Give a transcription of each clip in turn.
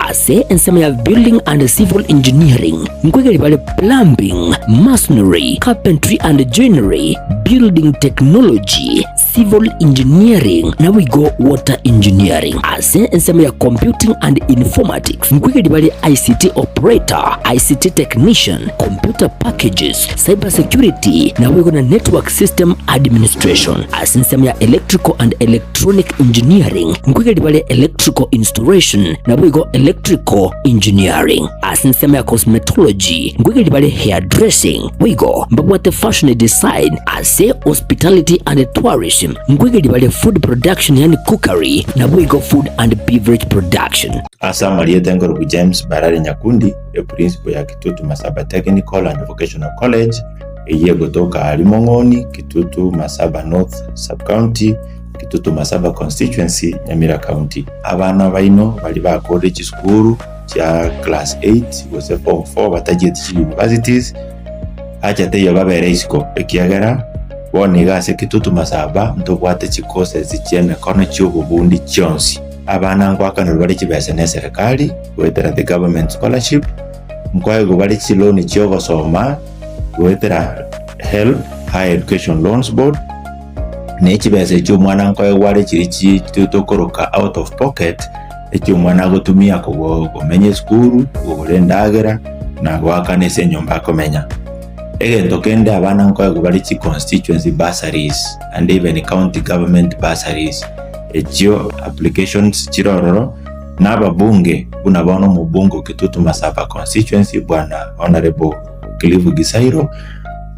Ase ensemo ya Building and Civil Engineering nkoigeria bare Plumbing, Masonry, Carpentry and Joinery, Building Technology, Civil Engineering naboigo Water Engineering. Ase ensemo ya Computing and Informatics nkoigeria bare ICT Operator, ICT Technician, Computer Packages, Cyber Security naboigo na Network System Administration. Ase ensemo ya Electrical and Electronic Engineering nkoigeria bare Electrical Installation naboigo Electrical Engineering. Ase ensemo ya Cosmetology nkoigeria bare Hairdressing boigo mbabwate Fashion Design. Ase Hospitality and Tourism nkoigeria bare Food Production yaani Cookery naboigo Food and Beverage Production. Ase amarieta enkorokwa James Barari Nyakundi, eprincipo ya Kitutu Masaba Technical and Vocational College, eyio egotoka aaria Mong'oni, Kitutu Masaba North Sub-County, Kitutu Masaba Constituency, Nyamira County. Abana baino baria bakorire chisukuru chia class 8 gose form 4 batachieti chi universities, acha teiyo babere isiko, ekiagera bono iga ase Kitutu Masaba ntobwate chicourses chi'emekono chi'obobundi chionsi. Abana ngoakanerwa bare chibesa neserekari goetera the government scholarship, nkoegwa bare chiloan chi'ogosoma goetera HELB, Higher Education Loans Board, ne chibesa echio omwana nkoegwa are chiria chi tokoroka out of pocket, echio omwana agotumia kogo komenya esukuru, kogora endagera, na goakana ase enyomba akomenya. Egento kende abana nkoegwa bare chi constituency bursaries and even county government bursaries, echio applications chire ororo, na ababunge buna bono omobunge o Kitutu Masaba constituency bwana Honourable Cliff Gisairo,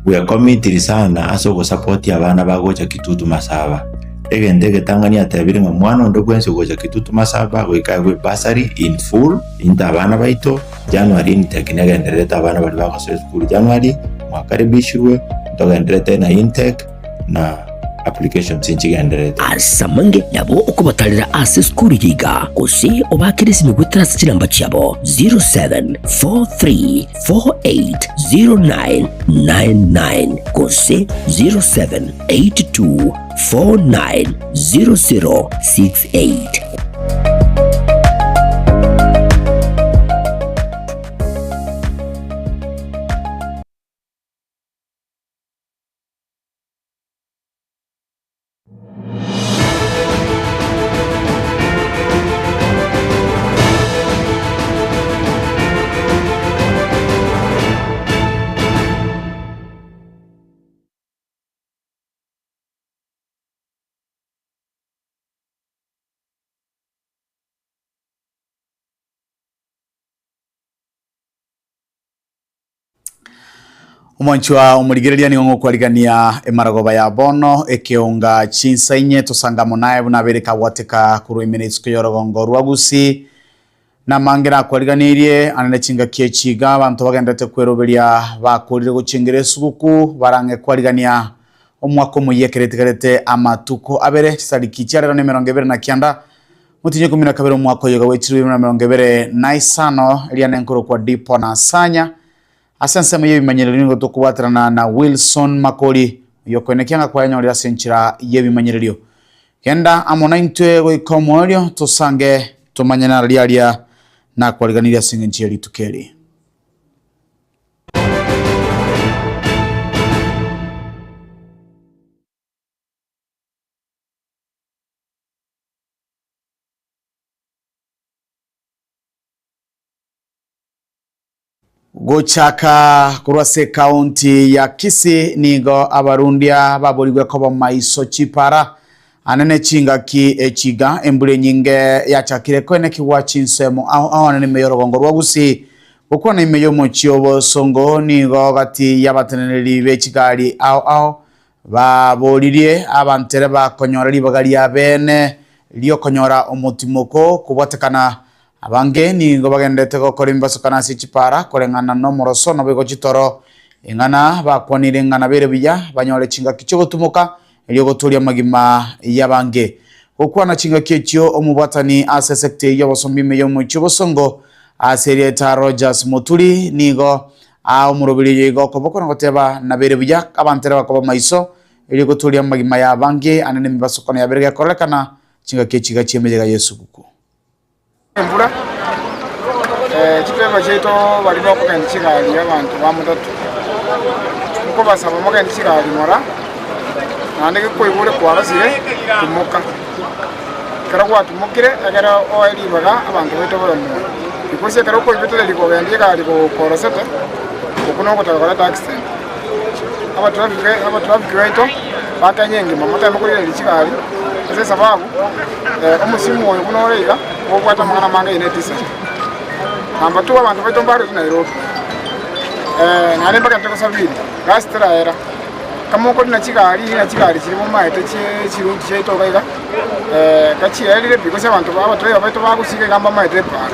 bwekomitiri sana ase ogosapotia abana bagocha Kitutu Masaba. Egento egetang'ani atebire ng'a mwana onde bwensi ogocha Kitutu Masaba goika aegwe ebursary in full, into abana baito, January intake negendererete abana baria bagosoa esukuru January, mwakaribishirwe, ntogendererete na intake na applications nchigendererete. Ase amange nabo okobatarera ase esukuru eye iga, gose obaakere esimi goetera ase chinamba chiabo 0743480999 gose 0782490068. Omwanchwa omorigereria nigo ngokwarigania emarogoba ya bono ekeonga chinsa inye tosange amo naye buna abeire kagwateka korwa ime na isiko y'orogongo rwa Gusii. Namange nakwariganirie ande ne chingaki echi iga abanto bagenderete kweroberia bakorire gochengera esuguku barang'e kwarigania omwaka omoyia ekero etigarete amatuko abere chisariki chia rero nemerongo ebere na kianda motienyi ikomi na kabere omwaka oyo iga bwe chilifu ibere na merongo ebere na isano eria nenkorokwa Dipo na Sanya ase ensemo y'ebimanyererio nigo tokobwaterana na Wilson Makori oyio okoenekia ng'a kwayanyorire ase enchera y'ebimanyererio Genda amo naintwe goika omoerio, tosange tomanye nararia aria nakwariganirie ase engencho ye rituko eri. Gochaka korwa ase ekaunti ya Kisii nigo abarundia baborigwe koba maiso chipara anene chingaki echiga embura enyinge yachakire koenekigwa chinsemo ao ao anene ime y'orogongo rwa Gusii. Gokwana ime y'omochie obosongo nigo gati y'abateneneri be chigari ao ao baboririe abantere bakonyora ribaga ria bene riokonyora omotimoko kobwatekana Abange nigo bagenderete gokora emibasokano ase chipara, koreng'ana nomoroso naboigo chitoro, ing'ana bakwanire ng'a nabere buya banyore chingaki chi'ogotumoka, erio gotoria amagima y'abange. Gokwana chingaki echio omobwatani ase esecta eyio y'obosombi ime y'omochie obosongo ase erieta Rogers Moturi nigo aa omoroberi oyo iga okoboko na goteba nabere buya abanto ere bakoba maiso erio gotoria amagima y'abange ande nemibasokano yabere gekorekana chingaki echi iga chi'emeyega y'esuguku. Embura. Chidriver chiaito baria bakogenda chigari abanto ba matatu, nkobasaba mogende chigari ng'ora, naende gekwaigure kwarosire, timoka. Ekero gwatimokire, ekero oe ribaga abanto baito babe moyo. Because ekero okoibetereria kogenda egari korosete, okwo nogotaka koreta accident. Abatraffic abatraffic baito, ba Kenya engima moteme korigereria chigari, ase esababu omosimu oyo buna ore iga, obwate amang'ana amange aye ne diesel. Number two abanto baito mbarwete Nairobi, naende mbagende gosafiri, gasi teraera. Kama okorina chigari, rina chigari chiria momaete chie chiruti chiaito iga iga, gachierire pi gose abanto abatraiva baito bagosiga iga mbamaete epara.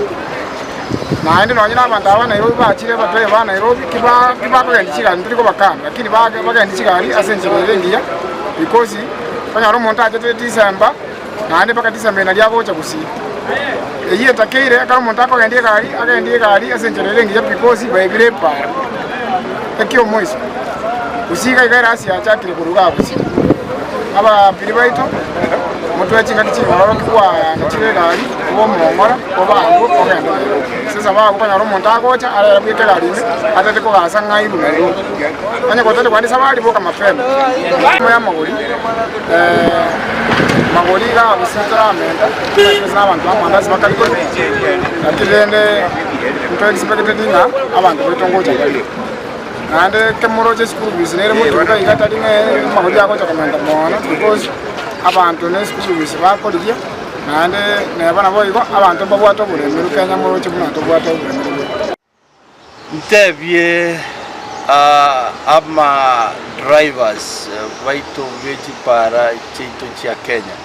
Naende nonye na abanto aba ba Nairobi bachire abatraiva ba Nairobi ki ba ki bakogendia chigari ntori kobakana lakini bage bagendi chigari ase enchera ere engiya because okonyora omonto achete December naende mpaka December eye naria agocha gusii. Eyio etakeire ekero omonto akogendia egari, agendie egari ase enchera ere engiya because baebire epara. Ekiomoiso, gusii iga iga erasi yachakire korwa igaa gusii. Abapiri baito, motwe chingaki chingororo kigwana chire egari, obe omong'ora, obe abwo ogende Nairobi. Ase esababu okonyora omonto agocha arere bweka egari ime, atete kogasa ng'a airwe Nairobi. Onye gotete kogenda esabari boka mapema. Emo y'amagori. Magori iga gose toramenta ase abanto b'amandasi bakare korwa, lakini rende nto expected ng'a abanto baito ngocha bare. Naende ekemoroche eschool fees nere motuko iga tari ng'a amagori agocha komenta mono because abanto ne eschool fees bakorigia naende neba naboigo abanto mbabwate oboremeru Kenya moroche buna tobwate oboremeru bwe. Ntebie ama drivers baito be chipara chiaito chia Kenya,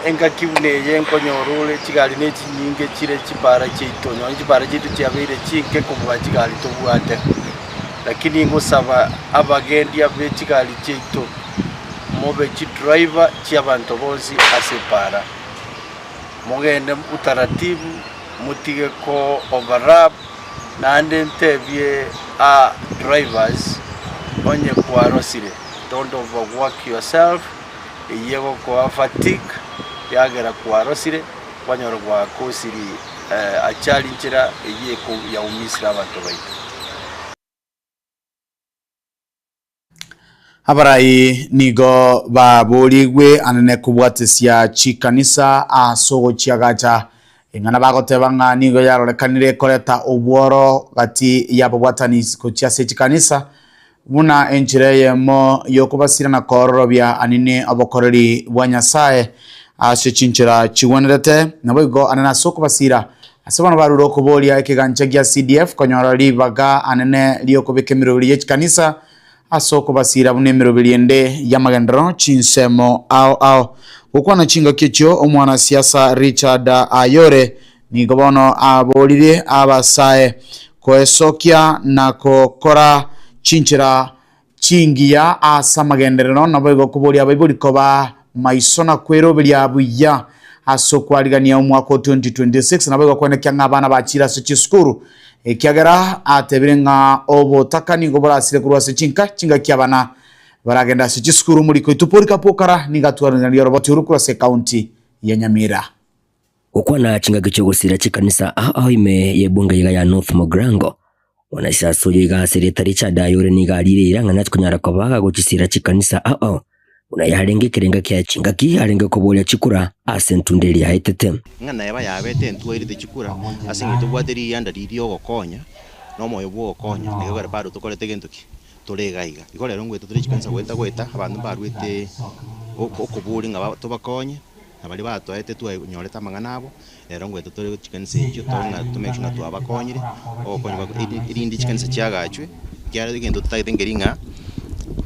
engaki buna eye nkonyora ore chigari ne chinyinge chire chipara chiaito, nonye chipara chiaito chiabeire chinke kobua chigari tobwate. Lakini ngosaba abagendia be chigari chiaito, mobe chidriver chiabanto bonsi ase epara, mogende utaratibu. Motige ko overlap naende ntebie a drivers onye kwarosire don't overwork yourself eyio egokoa fatigue yagera kwarosire kwanyora gwakosiri achali nchera eyio yaumisire abanto baito. Abarai nigo baborigwe anene kobwatesia chikanisa ase ogochiagacha, eng'ana bagoteba ng'a nigo yarorekanire koreta obworo gati y'ababwatani gochia ase chikanisa, buna enchera eyemo y'okobasira na koororobia anene obokoreri bwa Nyasae ase chinchera chigwenerete, naboigo anene ase okobasira ase bono barure okoboria ekegancha gia CDF konyora ribaga anene ri'okobeka emeroberi ye chikanisa ase okobasiira buna emeroberi ende y'amagenderero chinsemo ao ao. Gokwana chingaki echio omwanasiasa Richard Ayore nigo bono aboririe abasae koesokia na gokora chinchera chingiya ase amagenderero naboigo koboria abaibori koba maiso na kweroberia buya ase okwarigania omwaka o 2026 naboigo kwenekia ng'a abana bachire ase chisukuru ekiagera atebire ng'a obotaka nigo borasire korwa ase chinka chingaki abana baragende ase chisukuru omoriko oito Polycarp Okara nigo atwaranirie oroboti oru korwa ase ekaunti ya Nyamira. Gokwana chingaki chi'ogosira chikanisa ao ao ime y'ebunge iga ya North Mugirango, Mwanasiasa oyo iga ase erieta Richard Ayore nigo ariire eira ng'a nachikonyara koba agagochisira chikanisa ao ao buna yarenge ekerenga kiaye chingaki arenge koboria chikura ase entunda eria aetete. Ng'a neba yabete entwairete chikura, ase eng'encho tobwate riyianda riria riogokonya, na omoyo bw'ogokonya, na ekero bado tokorete gento ki? Tore iga iga. Igo rero ngoeta tore chikanisa goeta goeta, abanto mbarwete oko okoboria ng'a ba tobakonye, na baria batoete twanyorete amang'ana abo, rero ngoeta tore chikanisa echio tore ng'a to make sure ng'a twabakonyire, ogokonya gwabo eri erinde chikanisa chiagachwe, ekiagera egento totagete nkeri ng'a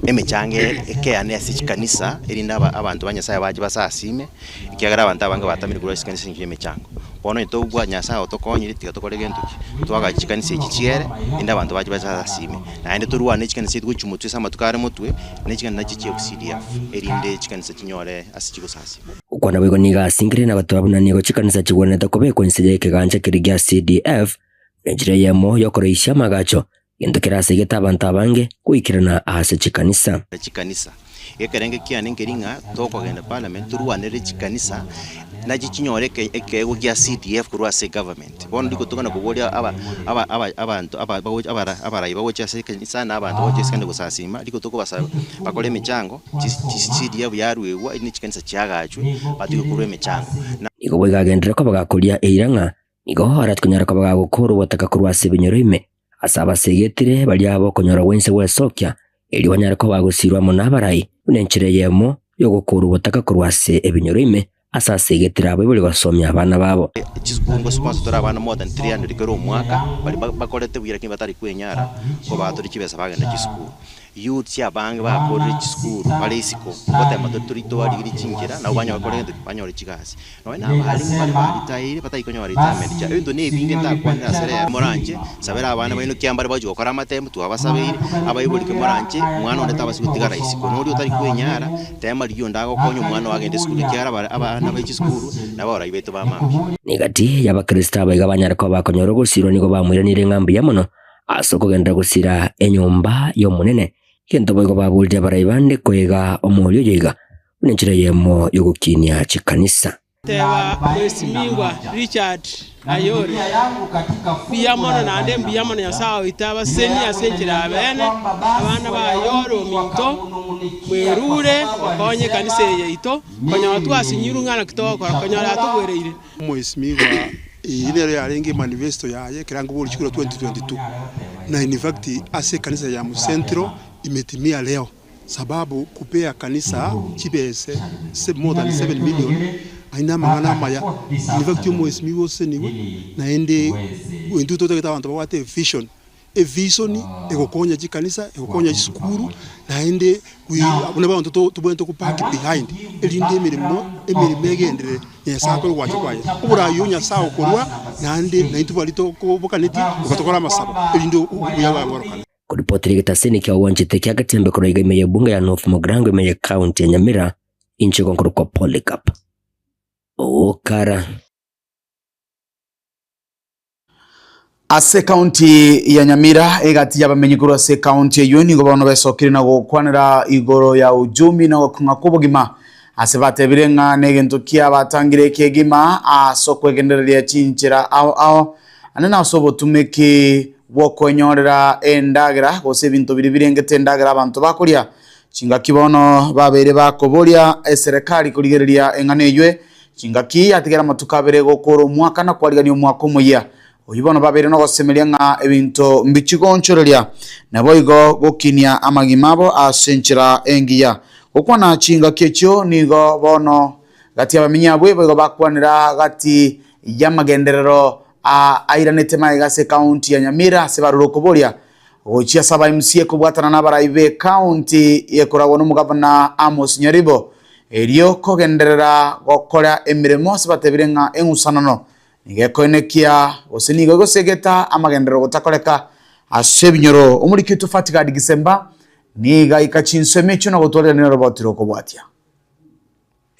emechango ekeane ase chikanisa erinde aba abanto ba Nyasaye bache basasime, ekiagera abanto abange batamire korwa ase chikanisa engaki ya emechango. Bono onye tobwa Nyasaye otokonyire tiga tokore gento ki? Twagache chikanisa echi chiere, erinde abanto bache basasime. Naende torwane chikanisa chiaito gochia motwe ase amatuko are motwe, ne chikanisa nachio chia CDF, erinde chikanisa chinyore ase chigosasima. Gokwana boigo nigo asingire na goteba buna nigo chikanisa chigwenerete kobekwa inse y'ekegancha keria gia CDF buna enchera eyemo y'okoroisia amagacho, gento kerasegete abanto abange goikerana ase chikanisa. Chikanisa. Ekerengo kiane nkeri ng'a tokogenda parliament torwanerere chikanisa. Nachi chinyore eke ekeegwa gia CDF korwa ase egovernment. Bono rigotogana koboria aba aba aba abanto aba bagocha abara abarai bagocha ase ekanisa na abanto bagocha ase ekanisa gosasima, rigo tokobasaba bakore emechango, chi chi CDF yaruegwa erinde chikanisa chiagachwe, batige korwa emechango. Na. Nigo boigo agenderere koba gakoria eira ng'a nigo arakonyara koba gagokoora obotaka korwa ase ebinyoro ime, ase abasegetire baria abokonyora gwense gwesokia, erio banyare koba bagosirwa amo nabarai, buna enchera eyemo y'ogokoora obotaka korwa ase ebinyoro ime, ase asegetire abaibori gosomia abana babo. Chisukuru ngosponsor tore abana more than 300 kera omwaka, baria bakorete buya lakini batari kwenyara, nkobatora chibesa bagenda chisukuru. Youths abange bakorire chisukuru bare isiko, ngotema tore tori twarigirie chinchera nabo banyore kore gento ki? Banyore chigasi. Nonye na abalimu bare baritaire batari konyora retirement chiabo. Ebinto na ebinge ntakwanera ase rero. Moranche, sabera abana baino kiambare mbare bagochia gokora amatemu twabasabeire, abaibori ki moranche, mwana onde tabasi gotigara isiko. Noria otari kwenyara, tema rigia onde agokonye omwana oo agende esukuru ekiagera bare abana be chisukuru nabo abarai baito ba mambia. Negati y'Abakristo abaiga banyare koba bakonyora ogosirwa nigo bamoiraneire ng'a mbuya mono ase okogenderera gosira enyomba y'Omonene, egento boigo baborire abarai bande koiga omoerio oyo iga, buna enchera eyemo y'ogokinia chikanisa. Teba Mwesimigwa Richard Ayore, Mbuya mono naende mbuya mono Nyasae oito abasenie ase enchera ya beene, abana ba Ayore ominto, mwerure gokonya ekanisa eye yaito, konyora twasinyirwe ng'a naki togokora, konyora yatogwereire. Mwesimigwa Eye nero yarenge emanifesto yaye ekero angoboria chikura 2022 na in fact ase ekanisa ya Msentro imetimia leo sababu kupea kanisa chibese more than 7 million ayio namang'ana amaya in fact omwesimigwa osesenigwe naende intwe totagete abanto babwate evision Evisoni egokonya chikanisa, egokonya chisukuru, naende buna abanto tobwenerete ko back behind, erinde emeremo emeremo egenderere Nyasae akore ogwancha kwaye. Oboraai o Nyasae okorwa naende naintwe baria tokobokanetie goika tokore amasabo erinde obuya bwaye borokane. Koripotera egetaseni kia ogwanchete kia Getembe korwa iga ime y'ebunge ya North Mugirango ime ye county ya Nyamira, inche igo nkorokwa Polycarp Okara. Ase ekaunti ya Nyamira, egati y'abamenyi korwa ase ekaunti eyio nigo bono besokire na gokwanera igoro ya uchumi na ogokong'a kw'obogima ase batebire ng'a negento kiabatangire kegima ase okwegendereria chinchera ao ao ande na ase obotumeki bw'okwenyorera endagera gose ebinto biria birengete endagera abanto bakoria. Chingaki bono babeire bakoboria eserekari korigereria eng'ana eywe Chingaki yatigera amatuko abere gokoora omwaka na kwarigania omwaka omoyia. Oyio bono babeire nogosemeria ng'a ebinto mbichie goonchoreria, naboigo gokinia amagima abo ase enchera engiya. Gokwana chingaki echio nigo bono gati y'abamenyi abwo boigo bakwanera gati y'amagenderero a airanete magega ase ekaunti ya Nyamira ase barure okoboria gochia ase aba MCA kobwatana nabarai b'ekaunti ekoragwa nomogavana Amos Nyaribo Erio kogenderera gokora emeremo ase batebire ng'a eng'usanano nigo ekoenekia gose nigo egosegeta amagenderero gotakoreka ase ebinyoro. Omoriki oito Fatgard Gisemba nigo aika chinsemo echio na gotwarerania noroboti rokobwatia.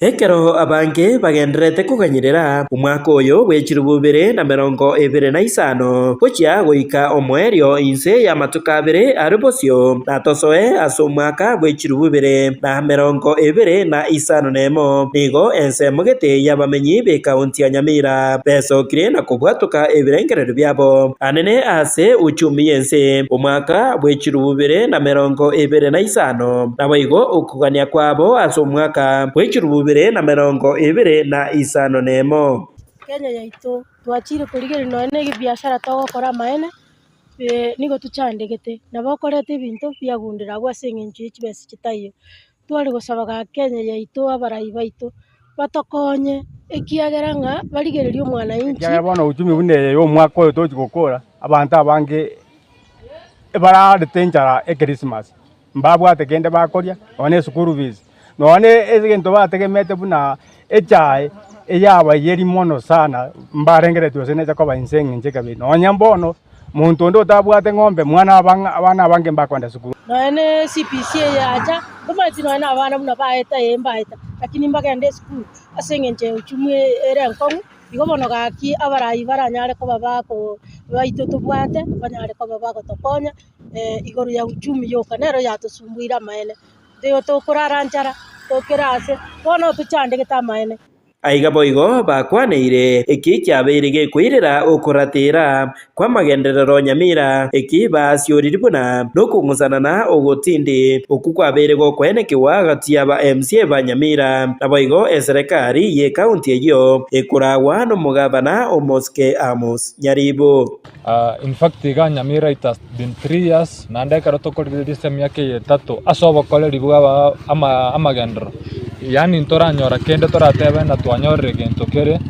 Ekero abange bagendererete koganyerera omwaka oyo bwe chilifu ibere na merongo ebere na isano, gochia goika omoerio inse y'amatuko abere are bosio, natosoe ase omwaka bwe chilifu ibere na merongo ebere na isano nemo. Nigo ensemo gete y'abamenyi b'ekaunti ya Nyamira besokire na kobwatoka ebirengererio biabo anene ase uchumi y'ense omwaka bwe chilifu ibere na merongo ebere na isano. Naboigo okogania kwabo ase omwaka bwe chilifu ibere na merongo ebere na isano nemo. Kenya yaito twachire korigereria nonya na ebiashara togokora amaene. Nigo tochandegete, nabo okoreta ebinto biagundire abwo ase eng'encho ye chibesa chitaiyo. Tware gosaba gaki Kenya yaito abarai baito batokonye ekiagera ng'a barigererie omwananchi. Ekiagera bono uchumi buna eye ya omwaka oyo tochi gokora, abanto abange ebararete enchara ekerisimasi, mbabwate kende bakoria, nonya na esukuru fees, nonya na egento bategemete buna echae eyabayeri mono sana, mbarengereretie gose necha koba inse eng'encho ekabere. Nonya mbono, monto onde otabwate ng'ombe, mwana abang'a abana abange mbakoenda sukuru. Nonya ne CBC eye yacha, ntomanyeti nonya na abana buna baeta ee mbaeta, lakini mbagende esukuru ase eng'encho ya uchumi ere enkong'u, igo bono gaki abarai baranyare koba bako baito tobwate, banyare koba bagotokonya igoro ya uchumi yoka, nero yatosumbuire amaene. Nigo tokorara nchara, tokere ase, bono tochandegete amaene. Aiga boigo bakwaneire eki kiabeire gekoirera okoratera kw'amagenderero Nyamira, eki baasioriri buna nokong'usanana ogotindi okwo kwabeire gokoenekigwa gati y'aba MCA ba Nyamira, naboigo eserekari y'ecounty eyio ekoragwa nomogavana Omosike Amos Nyaribo. In fact iga Nyamira it has been 3 years naende ekero tokorigereria ase emiaka eye etato ase obokoreri bwa amagenderero yaani ntoranyora kende toratebe ng'a twanyorire gento kere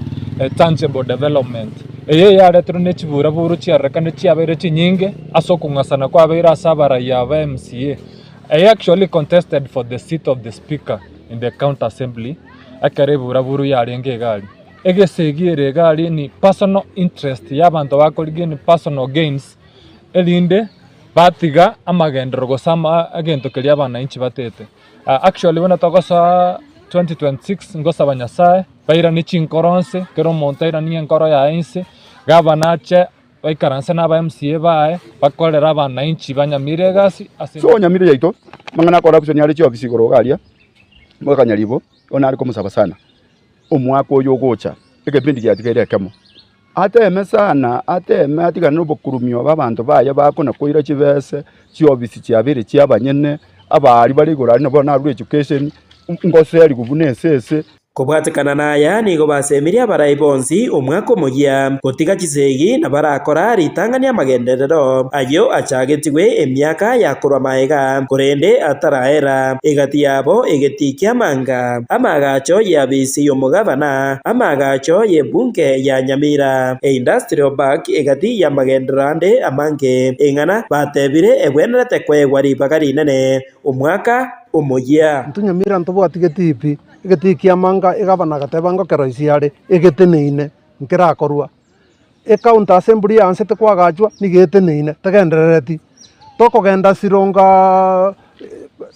tangible development. Eye yaretirwe ne chiburaburu chiarorekane chiabeire chinyinge ase okong'asana kwabeire ase abarai aba MCA. I actually contested for the seat of the speaker in the county assembly ekero eburaburu yarenge iga aria. Egesegi ere iga aria ni personal interest ya abanto bakorigia ni personal gains erinde batiga amagenderero gose ama egento keria abananchi batete. Actually buna togosoa 2026 ngosaba Nyasaye bairanie chinkoro nse, kera omonto airanie enkoro yaye inse, gavana ache baikaranse na aba MCA baye bakorere abananchi ba Nyamira egasi ase. So Nyamira yaito mang'ana a corruption are chiofisi igoro iga aria, omogaka Nyaribo bono nare komosaba sana. Omwaka oyo ogocha, egepindi giatigaire ekemo, ateeme sana, ateeme atigane nobokurumia obo abanto baye bakona koira chibese, chiofisi chiabeire chi'abanyene, abaari bare igoro aria nabo narure education, ngoserigwe buna esese. Kobwatekana naya nigo basemirie abarai bonsi omwaka omoyia gotiga chisegi na barakora ritang'ani amagenderero ayio achagetigwe emiaka ya korwa magega, korende ataraera egati yabo egetii ki'amanga, amaagacho y'abisi y'omogabana, amaagacho y'ebunge ya Nyamira, eIndustrial Park egati y'amagenderero ande amange, eng'ana batebire egwenerete koegwa ribaga rinene omwaka omoyia. Intwe Nyamira ntobwati getii pi, egetii ki'amanga egabana agateba ngokeroisia are, egeteneine, nkerakorwa. Ecounty assembly yaanse tekwagachwa nigo eteneine tegenderereti. Tokogenda Sironga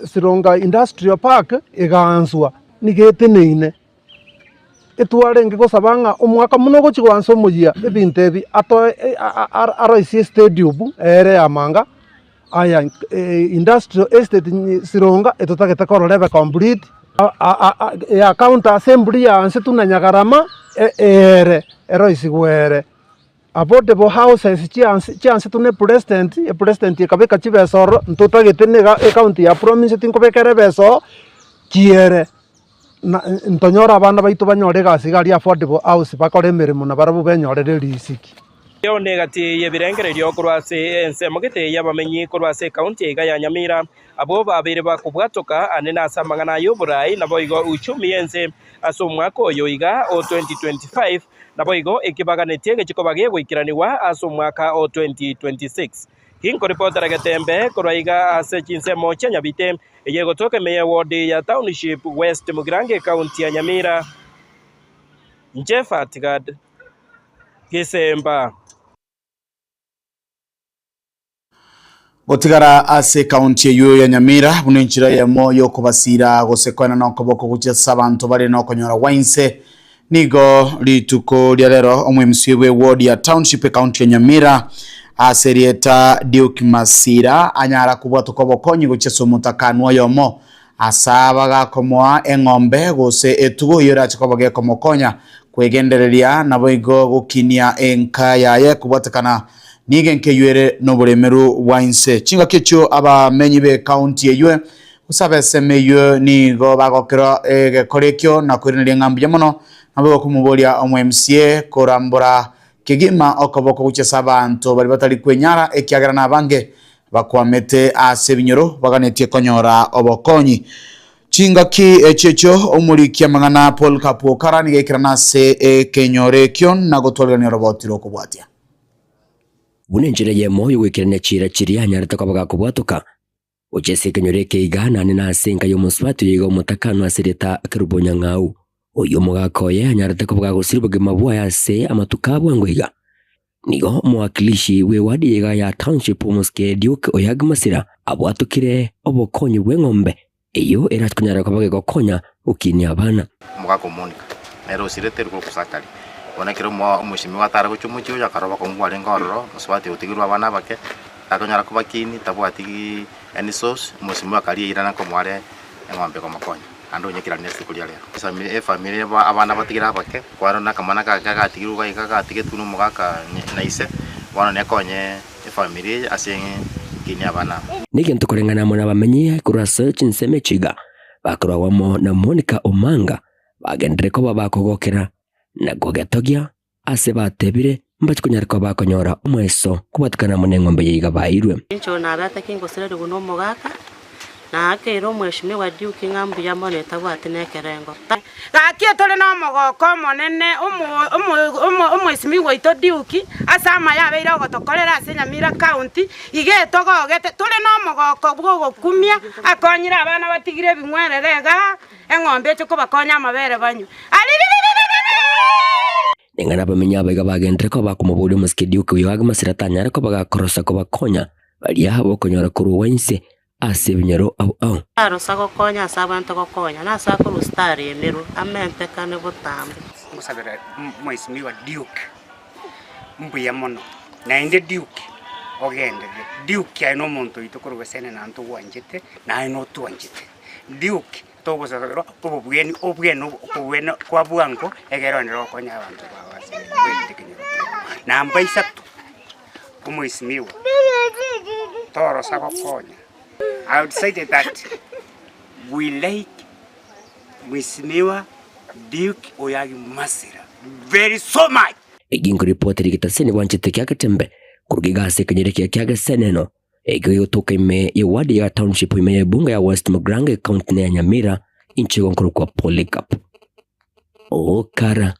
Sironga industrial park egaanswa nigo eteneine. Etwarenge gosaba ng'a omwaka buna ogochia goansa omoyia ebinto ebi atoe aroisie estadium ere ya manga, aya industrial estate Sironga etotagete korora ebe complete. Ya county assembly ya nse tuna Nyagarama eere eroisigwe ere. Affordable houses chia nse tuna epresident, epresident ekabeka chibesa ororo, ntotagete na ecounty ya province tinkobeka ere ebesa oo, chiere. Na ntonyore abana baito banyore egasi iga aria affordable house bakore emeremo nabarabwo benyorere riziki. Eyio negati y'ebirengererio korwa ase ensemo gete y'abamenyi korwa ase ekaunti eye iga ya Nyamira, abwo babeire bakobwatoka ane nase amang'ana ay'oboraai naboigo uchumi y'ense ase omwaka oyo iga o 2025, naboigo ekebaganetie gechikoba gegoikeranigwa ase omwaka o 2026. Ginkoripotera Getembe korwa iga ase chinsemo chia Nyabite, eye egotoka ime y'eward ya Township West Mugirango ekaunti ya Nyamira. Inche Fatgad. Gesemba. Gotigara ase ekaunti eyio ya Nyamira buna enchera eyemo y'okobasiira gose koenana okoboko gochia ase abanto bare nokonyora gwa inse. Nigo rituko ria rero omoemisia bwe ward ya Township ekaunti ya Nyamira ase erieta Duke Masira anyara kobwatoka obokonyi gochia ase omotakanwa oyomo Ase aba gakomoa eng'ombe gose etugo eyio erache koba gekomokonya kwegendereria, naboigo gokinia enka yaye kobwatekana nigo enka eyio ere noboremeru bwa inse. Chingaki echio abamenyi b'ekaunti eyio gose ab'esemo eyio nigo bagokera egekora ekio na koiraneria ng'a mbuya mono, naboigo komoboria omo-MCA korambora kegima okoboko gochia ase abanto baria batari kwenyara ekiagera nabange Bakwamete ase ebinyoro baganetie konyora obokonyi. Chingaki echio echio omoriki amang'ana Paul Kapwokara nigo aikerana ase ekenyoro ekio na gotwarerania oroboti rw'okobwatia. Buna enchera eyemo y'ogoikerania chiira chiria anyarete koba gakobwatoka gochia ase ekenyoro eke iga naende nase enka y'omosubati oyo iga omotakanwa ase erieta Kerubo Nyang'au, oyio omogaka oye anyarete koba gagosiria obogima bwaye ase amatuko a bwango iga. Nigo omowakilishi bw'ewadi iga ya Township omosike Duke Oyagi Masira abwatokire obokonyi bw'eng'ombe eyio erache konyara koba gegokonya gokinia abana. Omogaka o Monica nere osirete riko Sakari. Bono ekero omoishimiwa atare gochia omochie oyo akarora obokong'u bwarenge ororo, mosubati otigirwe abana abake, takonyara kobakini, tabwati any source, omoishimiwa akaria eira na nkomoa are eng'ombe komokonya. Naende onyekeranie ase rituko ria rero. Efamiri efamiri aba abana batigire abake, kwarora na akamwana gake gagatigirwe iga iga gatigetwe na omogaka na ise, bono nekonye efamiri eye ase ekiina abana aba. Negento koreng'ana amo nabamenyi korwa ase chinsemo echi iga, bakorwa amo na Monica Omanga, bagenderere koba bakogokera na kogetogia ase batebire mbache konyara koba bakonyora omoeso kobwatikana amo neng'ombe eye iga baeirwe. Inche oyo nabete kingosirerigwa nomogaka, naakeire omweshimiwa Duke ng'a mbuya mono etabwati nekerengo. Gaki tore nomogoko omonene omwesimigwa oito Duke ase amaya abeire ogotokorera ase Nyamira County, iga etogogete tore nomogoko bw'ogokumia akonyire abana batigire ebing'werere igaa, eng'ombe eche kobakonya amabere banywe. Aririririririri! Ning'ana abamenyi aba iga bagenderere koba bakomoboria omosike Duke oyo age masira tanyare koba gakorosa kobakonya baria bokonyora korwa inse ase ebinyoro ao ao. Tarosa gokonya ase abwenerete gokonya, na ase akorusia taremerwe, amentekane botambe. Ngosabera Mheshimiwa Duke mbuya mono, naende Duke ogenderere, Duke aye nomonto oito korwa esene naende togwanchete, naye notwanchete. Duke Togosaberwa obobweni obwene okobwena kwa bwango egere onde gokonya abanto bao ase kwerita ekenyoro kiabo. Namba isato, omoisimigwa, torosa gokonya. I have decided that we like Mheshimiwa Duke Oyagi Masira very so much. Egingo ripoti rigetaseni bwanchete kia Getembe koruga iga ase ekenyoro ekiya kia Geseneno Ekio gegotoka ime ye ward ya township ime ye ebunge ya West Mugirango ecounty ya Nyamira inche igo nkorokwa Polycarp Okara.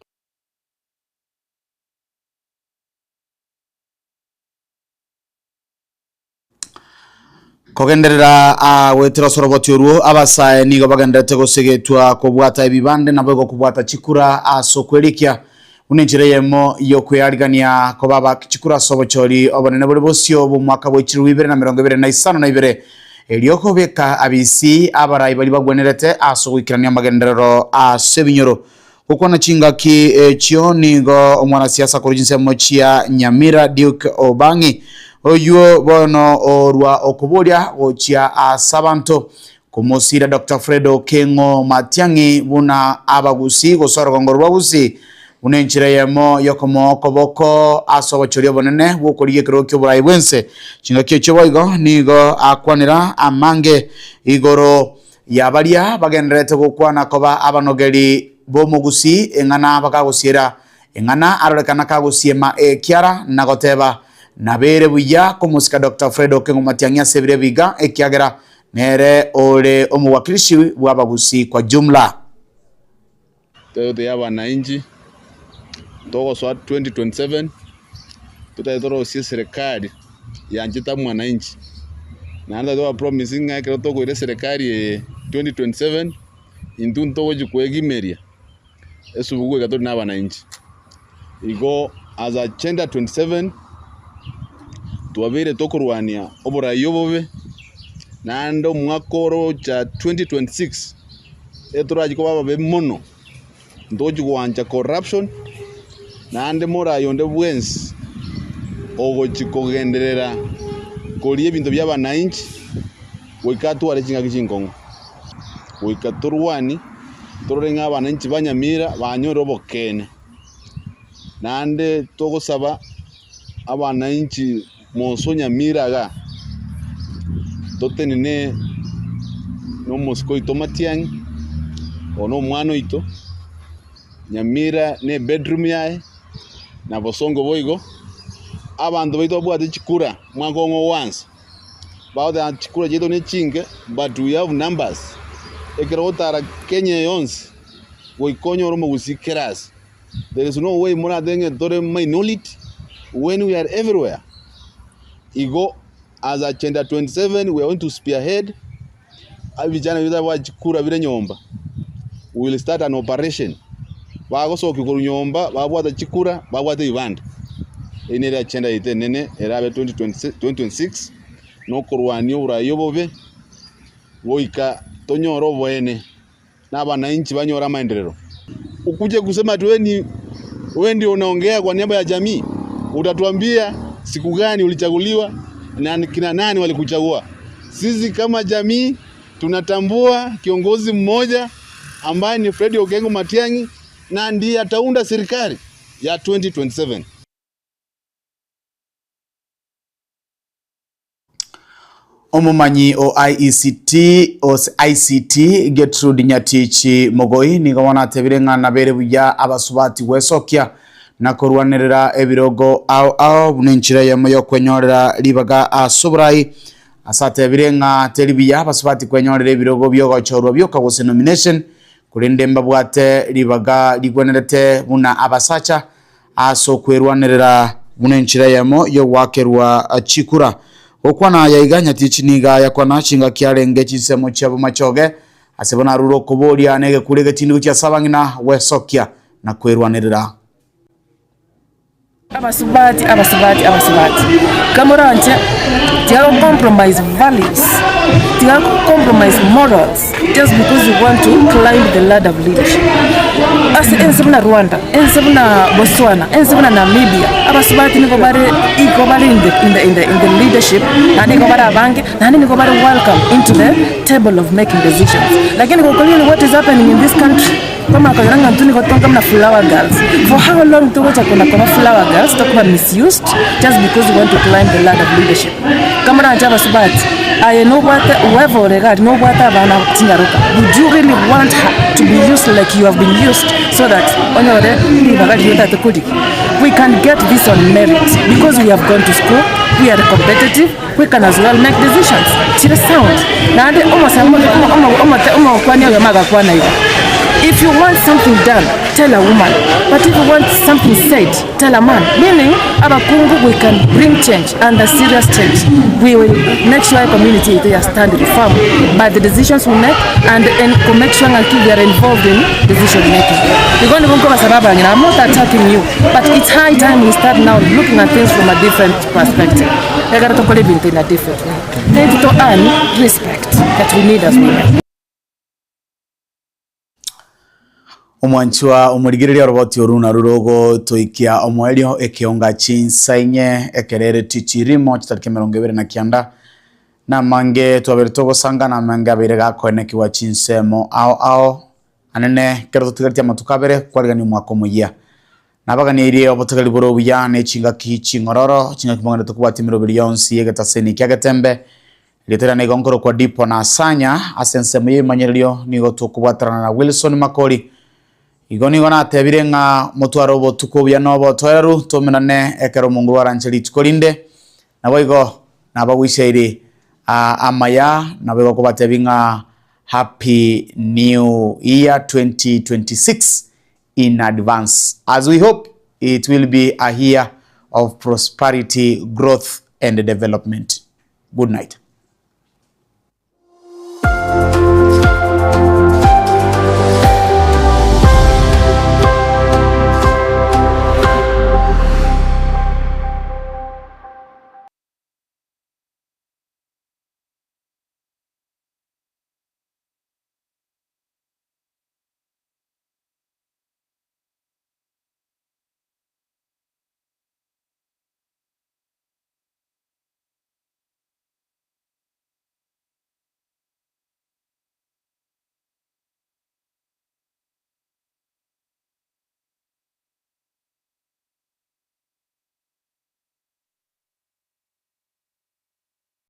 Kogenderera aa goetera osoroboti orwo, abasae nigo bagendererete gosegetwa kobwata ebibande naboigo kobwata chikura ase okwerikia. Buna enchera eyemo y'okwearigania koba abaaki chikura ase obochori obonene bore bosio bw'omwaka bwe chilifu ibere na emerongo ebere na isano na ibere, erio kobeka abisi abarai baria bagwenerete ase ogoikerania amagenderero ase ebinyoro. Gokwana chingaki echio nigo omwanasiasa korwa chinsemo chia Nyamira Duke Obang'i oyio bono orwa okoboria gochia ase abanto Komosira Doctor Fred Okeng'o Matiang'i buna abagusii gose orogongo rwa Gusii buna enchera eyemo yokomoa okoboko ase obochori obonene bw'okorigia ekerogo ki'oborai bw'ense. Chingaki echio boigo nigo akwanera amange igoro ya baria bagendererete gokwana koba abanogeri b'omogusii eng'ana bakagusiera eng'ana arorekana kagusiema ekiara na goteba nabeire buya komosika Doctor Fred Okeng'o Matiang'i ase ebiro ebiga ekiagera Nere ore omowakilishi bw'abagusii kwa jumla. Toyote ya wananchi togosoa 2027 totagete torosie eserekari yanchete mwananchi naende toba promise ng'a ekero tokoira eserekari eye 2027 intwe ntogochi koegimeria esubuku goika tore na abananchi. Igo as agenda 27 twabeire tokorwania oborai obobe naende omwaka orocha 2026 etorachi koba ababe mono ntochi goancha corruption naende morai onde bwensi ogochi kogenderera koria ebinto bia abananchi goika atware chingaki chinkong'u goika torwanie torore ng'a abananchi ba Nyamira banyorire obokeene. Naende togosaba abananchi monso Nyamira igaa, totenene na omosike oito Matiang'i, oyo na omwana oito, Nyamira ne ebedroom yaye, na Bosongo boigo, abanto baito babwate chikura omwaka ong'o ogwansa. Bagoteba chikura chiaito ne chinke but we have numbers. Ekero ogotara Kenya eye yonsi goika onyore omogusii kera ase. There is no way moratebe ng'a tore minority when we are everywhere. Igo as agenda 27 we are going to spearhead ebijana biria bitabwati chikura bire nyomba, we will start an operation. Bagosokia korwa nyomba babwate chikura babwate ebibande. Eyio nere agenda yaito enene erabe 2026 na okorwania oborai obobe goika tonyore oboene na abananchi banyore amaenderero. Ukuje kusema ati wewe ni wewe ndio unaongea kwa niaba ya jamii, utatuambia siku gani ulichaguliwa na kina nani walikuchagua? Sisi kama jamii tunatambua kiongozi mmoja ambaye ni Fred Okengo Matiang'i na ndiye ataunda serikali ya 2027. Omomanyi o IECT ose ICT Gertrude Nyatichi Mogoi nigo bono atebire ng'a nabere buya abasubati gwesokia na korwanerera ebirogo ao ao buna enchera eyemo yokwenyorera ribaga ase oborai ase atebire ng'a teri buya abasubati kwenyorera ebirogo biogochorwa bioka gose nomination korende mbabwate ribaga rigwenerete buna abasacha ase okwerwanerera buna enchera eyemo y'ogoakerwa chikura. Gokwana aya iga, Nyatichi nigo ayakwana chingaki arenge chinsemo chia bomachoge, ase bono arure okoboria na egekuro egetindi gochia ase abang'ina gwesokia na kwerwanerera. Abasubati, abasubati, abasubati, kamoranche tiga go compromise values, tiga go compromise morals just because you want to climb the ladder of leadership. Ase ense buna Rwanda, ense buna Botswana, ense buna Namibia, abasubati nigo bare igo bare in the, in the, in the, in the leadership, naende nigo bare abange, naende nigo bare welcome into the table of making decisions. Lakini gokorire what is happening in this country, Kwamanya konyora ng'a intwe nigo tonga buna flower girls. For how long togocha kona koba flower girls tokoba misused just because we want to climb the ladder of leadership. Kamoranche abasubati, aye nobwate whoever ore iga aria nobwate abana chinyaroka, would you really want her to be used like you have been used so that onyore ribaga riria otagete korigia? We can get this on merit because we have gone to school, we are competitive, we can as well make decisions chire sound. Naende omosemo omote omokwania oyomo agakwana iga, If you want something done, tell a woman, but if you want something said, tell a man. Meaning, abakungu we can bring change and a serious change. We will make sure ecommunity yaito ya stand firm by the decisions we make and and ko make sure ng'aki we are involved in decision making. Igo nigo nkobasaba abang'ina, I'm not attacking you, but it's high time we start now looking at things from a different perspective. Ekero tokora ebinto in a different way, tari to earn respect that we need as women. Omwanchwa omorigereria oroboti oru naru rogotoikia omoerio ekeonga chinsa inye ekerere tichirimo chitariki 29 namange twabere togosanga namange abeire gakoenekiwa chinsemo ao ao anene ekero totigaretie amatuko abere kwarigania omwaka omoyia Nabaganieirie obotegeri bore obuya ne chingaki ching'ororo, chingaki mogenderete kobwatia emeroberi yonsi y'egetaseni kia Getembe. Erieta riane nigo nkorokwa Dipo Nasanya, ase ensemo y'ebimanyererio nigo tokobwaterana na Wilson Makori. Igo nigo natebire ng'a motware obotuko obuya na obotoereru, tomenane ekero omonguru aranche rituko rinde. Naboigo nabagoisairi amaya, naboigo kobatebia ng'a Happy New Year 2026 in advance as we hope it will be a year of prosperity, growth and development. Good night.